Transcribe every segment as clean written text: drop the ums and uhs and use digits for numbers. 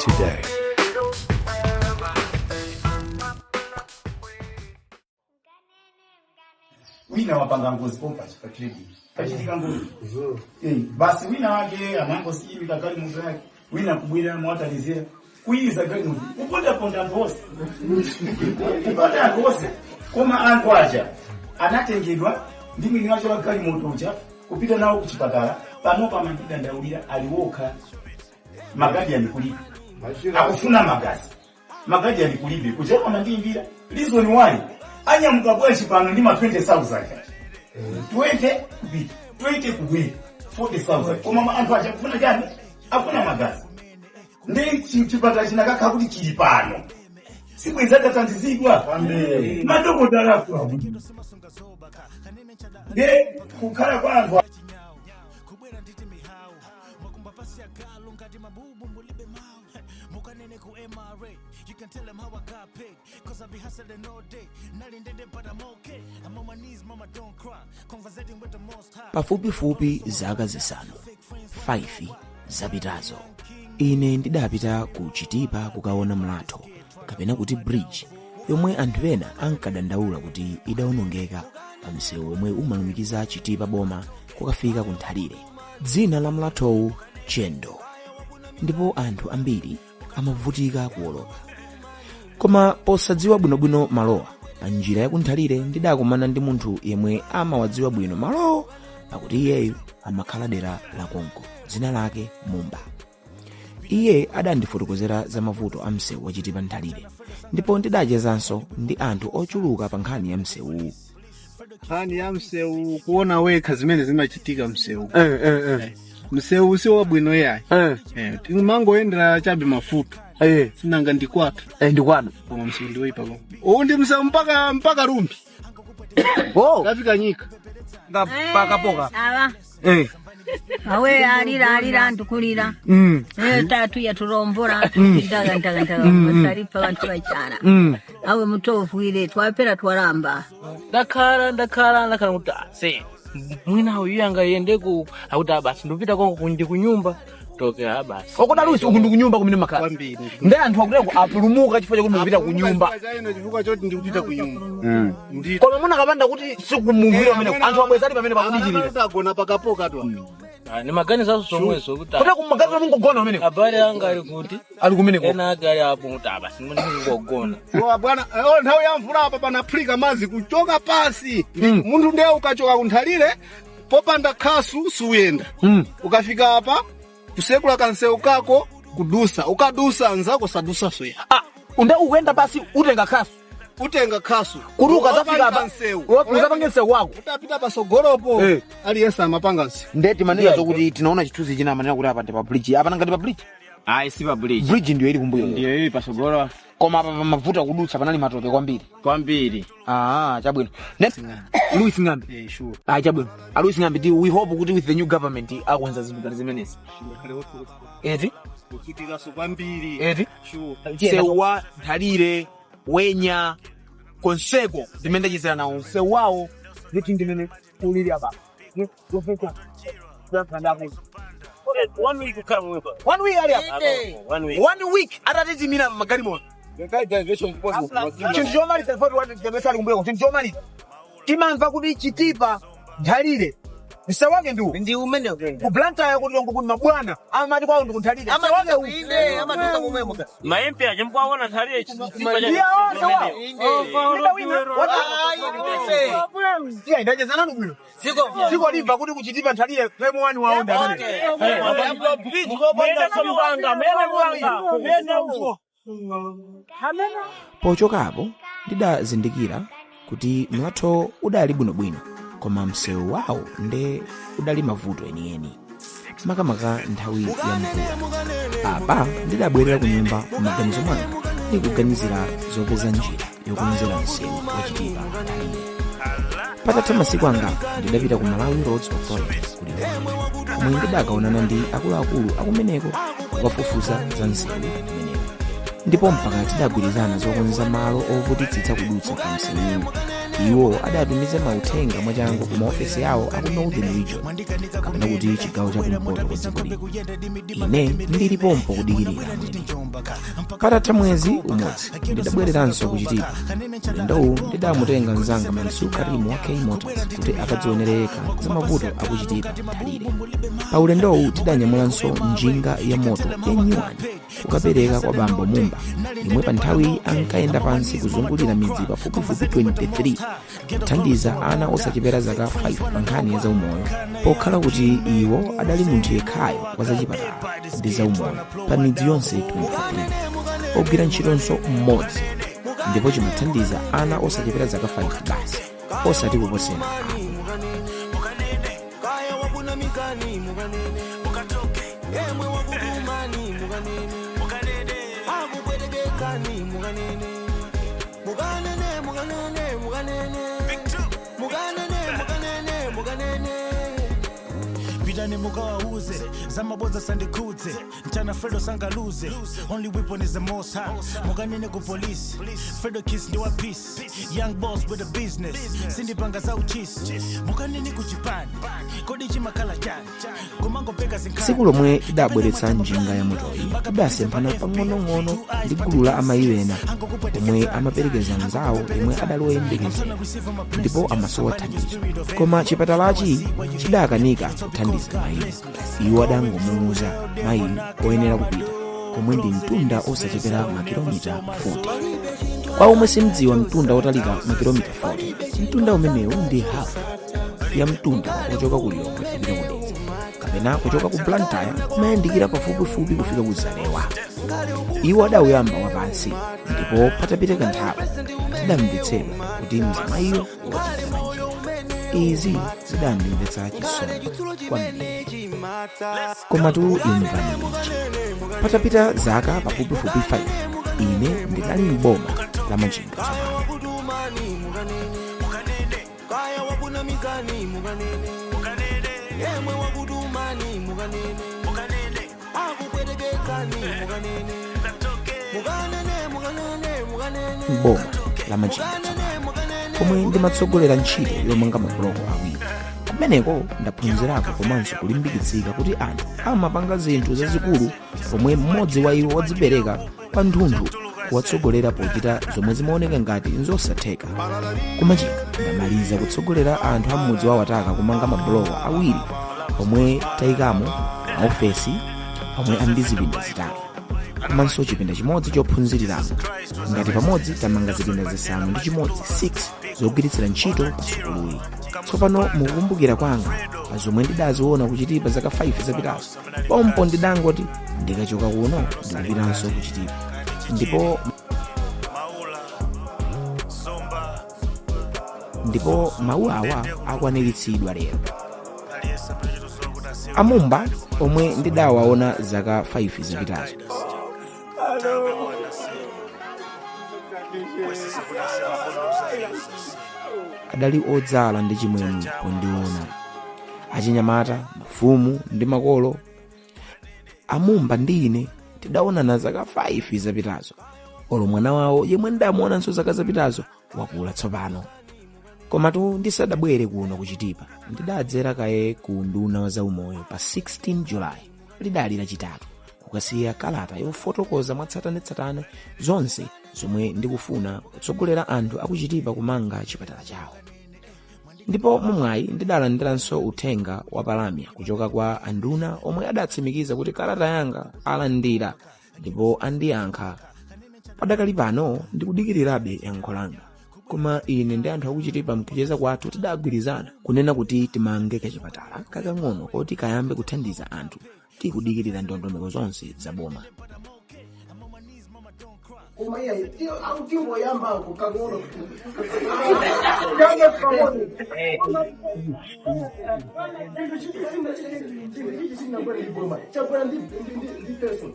today. Wina wapanga ngozi pompachi pa trading, pachitika ngozi. Basi wina wake anangosiyimika galimoto yake, wina kubwera mwatalizira kuyiza galimoto, kupondaponda anthu onse, kuponda anthu onse. Koma anthu aja anatengedwa ndi mwini wache wa galimoto uja kupita nawo kuchipatala. Panopa amandidandaulira ali wokha, magadiyani kulibe, akufuna magazi, magadiyani kulibe. Kuchapa mandiyimbira reason why anyamuka bwanji pano ndi ma 20,000, 20 kupita, 20 kubwera, 40,000. Koma anthu aja akufuna chani? Afuna magazi. Ndi chipatala chinakakhala kuti chili pano, sibwezi atathandizidwa, madokotala akula ndi kukhala kwa anthu. Mwakumba pasi ya galu ngati mabubu mulibe mawu. Mukanene ku MRA. You can tell them how I got paid, 'Cause I be hustling all day. Nali ndende, but I'm okay. I'm on my knees, mama, don't cry. Conversating with the Most High. Pafupifupi zaka 5, 5 zapitazo, ine ndidapita ku Chitipa kukaona mlatho, kapena kuti bridge, yomwe anthu ena ankadandaula kuti idawonongeka pa msewu omwe umalumikiza Chitipa boma kukafika ku Nthalire. Dzina la mlathowu Chendo, ndipo anthu ambiri amavutika kuwoloka. Koma posadziwa bwinobwino malowa, pa njira ya kuNthalire ndidakumana ndi munthu yemwe amawadziwa bwino malowo, pakuti iyeyu amakhala dera la konko, dzina lake Mumba. Iye adandifotokozera za mavuto a msewu waChitipa Nthalire, ndipo ndidachezanso ndi anthu ochuluka pa nkhani ya msewuwu. Nkhani ya msewu, kuona wekha zimene zimachitika msewu. Msewu si wabwino yayi. Timangoyendera chabe mafuta. Sinanga ndikwathu. Ndikwanu. Koma msewu ndiwoipa koma. Uwu ndi msewu mpaka Rumbi. Oh. Kafika nyika. Pakapoka. Aba. Awe alira alira antukulira. Tatu yatulombora ndaga ndaga ndaga taripa bantu bachana. Awe mutofwire twapera twaramba. Ndakhala ndakhala ndakhala kuti ase mwina uyu angayendeko, akuti ah, basi ndupita konko ndi kunyumba toke, ah basi. Okoda Luis, uku ndi kunyumba kumene makhala. Kwambiri. Ndi anthu akuteko apulumuka chifukwa chakuti mukupita kunyumba. Chaino chifukwa choti ndikupita kunyumba. Koma munakapanda kuti sikumumvira pamene anthu abwezali pamene pakudichirira. Agona pakapoka tu. Ah, nimaganizaso zomwezo kuti Kuti kumagazi mungogona pamene. Abale anga ali kuti? Ali kumeneko. Ena ake ali apo, kuti ah basi ndingogona. Wa bwana, oh, nthawi ya mvula apa panaphulika madzi kuchoka pasi. Munthu ndiye ukachoka kuNthalire popanda khasu suyenda. Ukafika apa kusekula kansewu kako kudusa, ukadusa anzako sadusa suya. Ah, unde ukuyenda pasi utenga khasu. Utenga khasu. Kuti ukazafika apa nsewu. Uzapange msewu wako. Utapita pasogolopo aliyense amapanga nsewu. Nde timanena zokuti tinaona chithunzi china, amanena kuti apa ndi pa bridge. Apa nangati pa bridge? Ayi, si pa bridge. Bridge ndiyo ili kumbuyo. Ndiyo ili pasogolo. Koma apa pamavuta kudutsa, panali matope kwambiri. Kwambiri. Ah, chabwino. Louis Ng'ambi. Eh, sure. Ah, chabwino. A Louis Ng'ambi, we hope kuti with the new government akonza zinthu ngati zimenezi. Eti? Kuchitikaso kwambiri. Eti? Sure. Msewu wa Nthalire, Wenya, konseko ndimene ndachezera nawo, msewu wawo nditi ndimene ulili apa. One week kukhala momwepo. One week ali apa. One week. One week atatitimira magalimoto. Chinthu chomaliza, ali kumbuyo, chinthu chomaliza, timamva kuti Chitipa Nthalire msewu wake ndiwo ndi umene ku Blantyre, kuti longo kuti mabwana amati kwawo ndikuNthalire, msewu wake uwu. Inde amatuka momwemo. Maempe aje mkwaona Nthalire. Ndiye onse wawo. Wina wina iya ndachezananu bwino. Dziko limva kuti kuChitipa Nthalire prem 1 wawo ndi amene. Muyenda mpanga, muyenda mpanga, muyenda uko. Pochokapo ndidazindikira kuti mlatho udali bwinobwino, koma msewu wawo nde udali mavuto enieni, makamaka nthawi ya mvula. Apa ndidabwerera ku nyumba m'maganizo mwanga ndikuganizira zopeza njira yokonzera msewu waChitipa Nthalire. Patatha masiku angapo ndidapita ku Malawi Roads Authority ku Lilongwe, komwe ndidakaonana ndi akuluakulu akumeneko kukafufuza za msewu umenewu, ndipo mpaka tidagwirizana zokonza malo ovutitsitsa kudutsa pa msewuwu. Iwo adatumiza mauthenga mwachangu ku maofesi awo aku Northern Region, kapena kuti chigawo chakumpoto kwa dziko lino. Ine ndili pompo kudikirira amwene. Patatha mwezi umodzi ndidabwereranso kuChitipa. Ulendowu ndidamutenga mnzanga Mansour Karimu wa K Motors kuti akadzionere yekha za mavuto akuChitipa Nthalire. Pa ulendowu tidanyamulanso njinga ya moto ya nyuwani kukapereka kwa bambo Mumba, yemwe pa nthawi ankayenda pansi kuzungulira midzi pafupifupi 23 kuthandiza ana osachepera zaka 5 pa nkhani ya zaumoyo, pokhala kuti iwo adali munthu yekhayo wa zachipatala ndi zaumoyo pa midzi yonse 23, ogwira ntchitonso mmodzi, ndipo chimathandiza ana osachepera zaka 5 basi, osati kuposera apo. Kaya wakunamizani, mukanene yemwe wakutumani, mukanene akupweteketsani, mukanene, mukanene, mukanene, mukanene, mukanene, mukanene, mukanene. Pitani mukawauze zamabodza sandikhudze, mchana Fredo sangaluze, only weapon is the Most High. Mukanene ku police, Fredo Kiss ndi wa peace, young boss with a business, sindipanga za uchisi. Mukanene ku chipani, kodi chimakhala chani kumangopeka zinkhani? Tsiku lomwe tidabweretsa njinga ya motoyi tidasemphana pang'onong'ono ndi gulu la amayi ena omwe amaperekeza anzawo yemwe adali oyembekezera ndipo amasowa thandizo, koma chipatalachi chidakanika kuthandiza mayiyo. Iwo adangomuwuza mayi oyenera kupita komwe ndi mtunda osachepera makilomita 40. Kwa omwe simdziwa mtunda wotalika makilomita 40, mtunda umenewu ndi hafu ya mtunda wochoka ku Lilongwe kupita ku Dedza, kapena kuchoka ku Blantyre kumayandikira pafupifupi kufika ku Zalewa. Iwo adawuyamba wapansi, ndipo patapita kanthawi tidamvetsedwa kuti mzimayiyo wachitira njira. Izi zidandimvetsa chisoni kwambiri. Komatu imvani ichi: patapita zaka pafupifupi 5 ine ndinali m'boma la Machinga tsopano. Wakutumani, mukanene kaya wakunamizani, mukanene yemwe wakutumani, mukanene akupweteketsani, mukanene, mukanene, mukanene, mukanene. M'boma la Machinga tsopano, komwe ndimatsogolera ntchito yomanga mabuloko awiri. Kumeneko ndaphunzirako komanso kulimbikitsika kuti anthu amapanga zinthu zazikulu pomwe mmodzi wa iwo wadzipereka kwathunthu kuwatsogolera pochita zomwe zimaoneka ngati nzosatheka. KuMachinga ndamaliza kutsogolera anthu a m'mudzi wa Wataka kumanga mabuloko awiri pomwe tayikamo maofesi pomwe ali ndi zipinda zitatu komanso chipinda chimodzi chophunziriramo. Ngati pamodzi tamanga zipinda 6 6 zogwiritsira ntchito pa sukuluyi. Tsopano mukukumbukira kwanga pa zomwe ndidaziona kuChitipa zaka 5 zapitazo, pompo ndidangoti ndikachoka kuno ndikupitanso kuChitipa, ndipo mawu awa akwaniritsidwa lero. Amumba omwe ndidawaona zaka 5 zapitazo adali odzala ndi chimwemwe pondiona. Achinyamata, mafumu ndi makolo amumba ndi ine tidaonana zaka 5 zapitazo. Olo mwana wawo yemwe ndamuonanso zaka zapitazo wakula tsopano. Komatu ndisadabwere kuno kuChitipa ndidadzera kaye ku nduna wa zaumoyo pa 16 Julayi, lidali Lachitatu, kukasiya kalata yofotokoza mwatsatanetsatane zonse zomwe ndikufuna kutsogolera anthu akuChitipa kumanga chipatala chawo. Ndipo momwayi ndidalandiranso uthenga wa palamya kuchoka kwa anduna omwe adatsimikiza kuti kalata yanga alandira ndipo andiyankha. Padakali pano ndikudikirirabe yankho langa, koma ine ndi anthu akuChitipa mkucheza kwathu tidagwirizana kunena kuti timange kachipatala kakang'ono koti kayambe kuthandiza anthu tikudikirira ndondomeko zonse za boma. Koma iya autiwoyambako kang'ono kanga kang'ono. Chinthu chinabwera ndi boma, chabwera ndi person,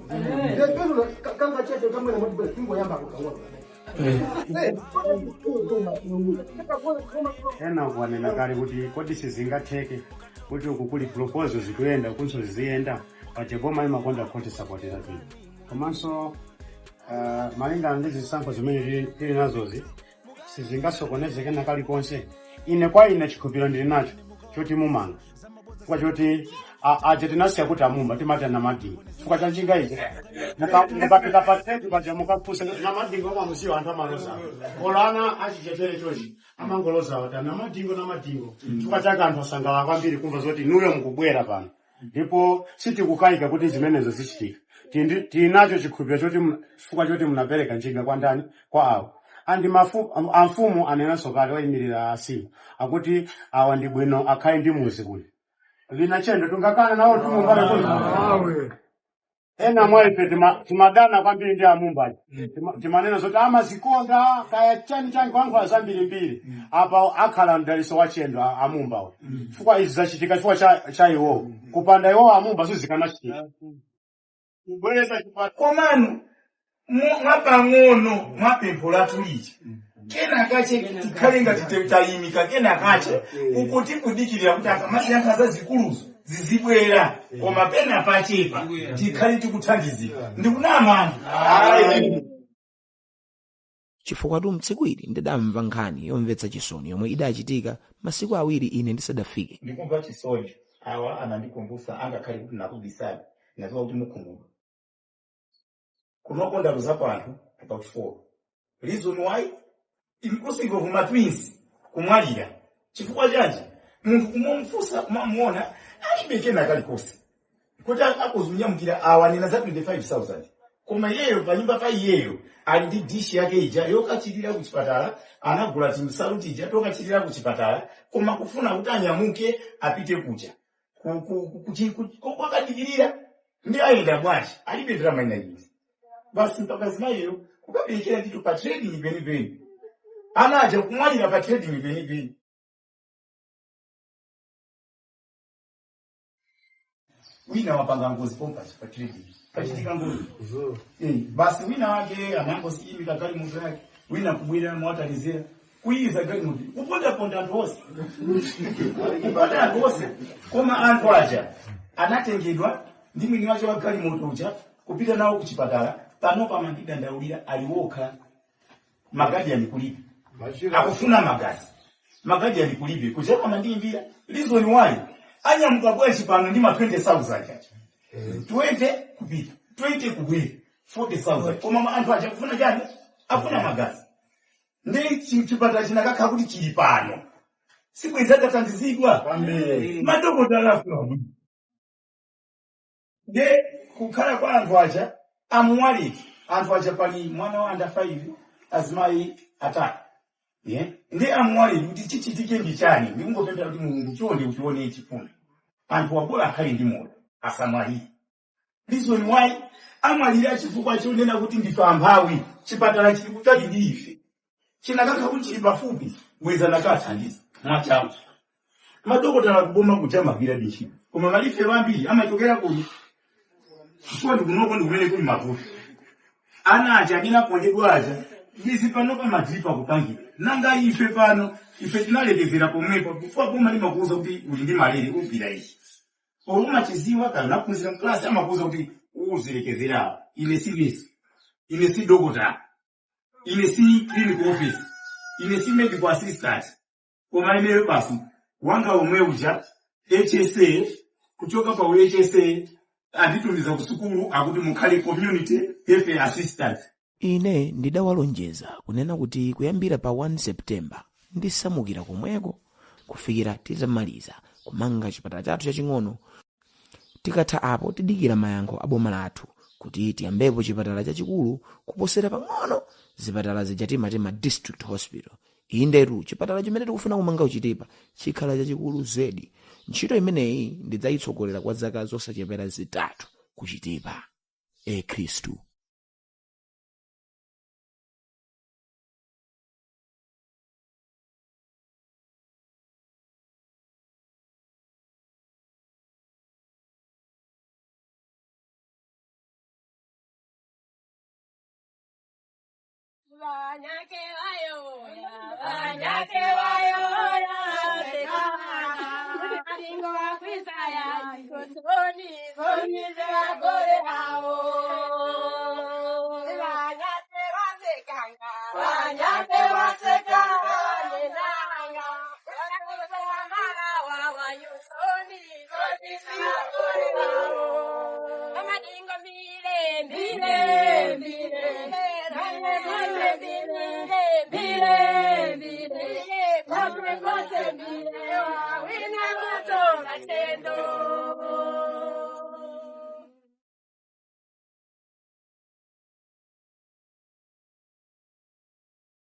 the person kanga chepe kamwene motibwera tingoyambako kang'ono. Ena wanena kale kuti kodi sizingatheke kuti uku kuli proposal zikuyenda kunso ziziyenda paja boma imakonda kukhotesa zinthu. Komanso malingana ndi zisankho zimene tili nazozi. Sizingasokonezeke nakalikonse. Ine kwa ine chikhulupiriro ndili nacho choti mumanga, chifukwa choti aja tinasiya kuti amumba timati anamadingo chifukwa cha njinga iji. Mukapita pa tetu paja mukafunsa namadingo mamuziwa anthu amalozawo olo ana achichetere chochi amangolozawo ti namadingo namadingo. Chifukwa chake anthu asangalala kwambiri kumva zoti inuyo mukubwera pano, ndipo sitikukayika kuti zimenezo zichitika. Tili nacho chikhulupiriro choti chifukwa choti munapereka njinga kwa ndani, kwa awo andi amfumu anenanso kale oyimirira asimu akuti awa ndi bwino akhale ndi muzi kuno lina chendo tungakana nawo tumumbale kuno. Ena mwa ife timadana kwambiri ndi amumbaji. Timanena zoti amazikonda kaya chani chani kuyankhula zambirimbiri. Apa akhala mdaliso wa chendo amumbawo, chifukwa izi zachitika chifukwa cha iwowo. Kupanda iwowo amumba sizikanachitika kubwereza chipatala. Komanu mwapang'ono mwapempho lathu lija kenakache tikhale ngati tayimika kenakache uku tikudikirira kuti akamasiyankha za zikuluzo zizibwera, koma pena pachepa tikhale tikuthandizika ndikunama anthu. Chifukwa tu mtsiku ili ndidamva nkhani yomvetsa chisoni yomwe idachitika masiku 2 ine ndisadafike. Ndikumva chisoni, awa anandikumbusa angakhale kuti nakubisani naziwa kuti mukhumudwa kunokonda luzapo anthu about 4. Reason why, inclusive of ma twins kumwalira chifukwa chanji? Munthu kumomfusa kumamuona alibe kena kalikonse kuti akuzunyamukira awa nena za 25,000, koma iyeyo panyumba pa iyeyo ali ndi dishi yake ija yokachirira kuchipatala, anagula timsalu tija tokachirira kuchipatala, koma kufuna kuti anyamuke apite kuja kwakadikirira ndi ayenda bwanji, alibe ndalama ina iliyonse. Basi mpaka zimayiyo kukaberekera ndithu pa trading penipeni, ana aja kumwalira pa trading penipeni. Wina wapanga ngozi pompa pa trading, pachitika ngozi. Basi wina wake anangosiyimika galimoto yake, wina kubwera mwatalizera kuyiza galimoto kupondaponda anthu onse, kuponda anthu onse. Koma anthu aja anatengedwa ndi mwini wache wa galimoto uja kupita nawo kuchipatala. Pano pamandidandaulira aliwokha magadi alikulibe, akufuna magazi, magadi alikulibe kuchapa mandiimbira. Reason why, anyamuka bwanji pano ndi ma 20,000 aja, 20 kupita 20 kubwera 40,000, koma anthu aja akufuna chani? Afuna magazi. Ndi chipatala chinakakhala kuti chili pano sibwezi atathandizidwa madokotala afuna bwino. Nde kukhala kwa anthu aja amuwaliki anthu aja pali mwana wa under 5, azimayi 3, yeah? Ndi amuwaliki kuti chichitike ndi chani? Ndikungopemphera kuti Mulungu chonde uchione chifundo, anthu abora akhale ndi moyo asamwalire. Reason why amwalira chifukwa chonena kuti ndife amphawi, chipatala chili kutali ndi ife, chinakakhala kuti chili pafupi bweza nakathandiza mwachangu. Madokotala kuboma kuja amagwira ntchito, koma malifero ambiri amachokera kuno chifukwa ndikunoko ndi kumene kuli mavuto. Ana aja amene apondedwa aja izi pano pamadripa kupangira nanga ife pano ife tinalekezera pomwepo chifukwa boma limakuuza kuti uli ndi malere ugwira ichi olo umachiziwa kana unaphunzira mklasi amakuuza kuti uzilekezerawo. Ine si nesi, ine si dokotala, ine si clinical officer, ine si medical assistant, koma ineyo basi wanga omwe uja HSA, kuchoka pa HSA anditumiza ku sukulu akuti mukhale community health assistant. Ine ndidawalonjeza kunena kuti kuyambira pa 1 September ndisamukira komweko kufikira titamaliza kumanga chipatala chathu chaching'ono. Tikatha apo tidikira mayankho a boma lathu kuti tiyambepo chipatala chachikulu kuposera pang'ono zipatala zija timati ma district hospital. Indetu chipatala chimene tikufuna kumanga kuchitipa chikhala chachikulu zedi. Ntchito imeneyi ndidzayitsogolera kwa zaka zosachepera 3 kuchitipa. E Khristu. Banyake wasekanga, banyake wasekanga. Mbile, mbile, mbile, mbile, mbile, mbile, kose, kose, mbile, wina moto matendo.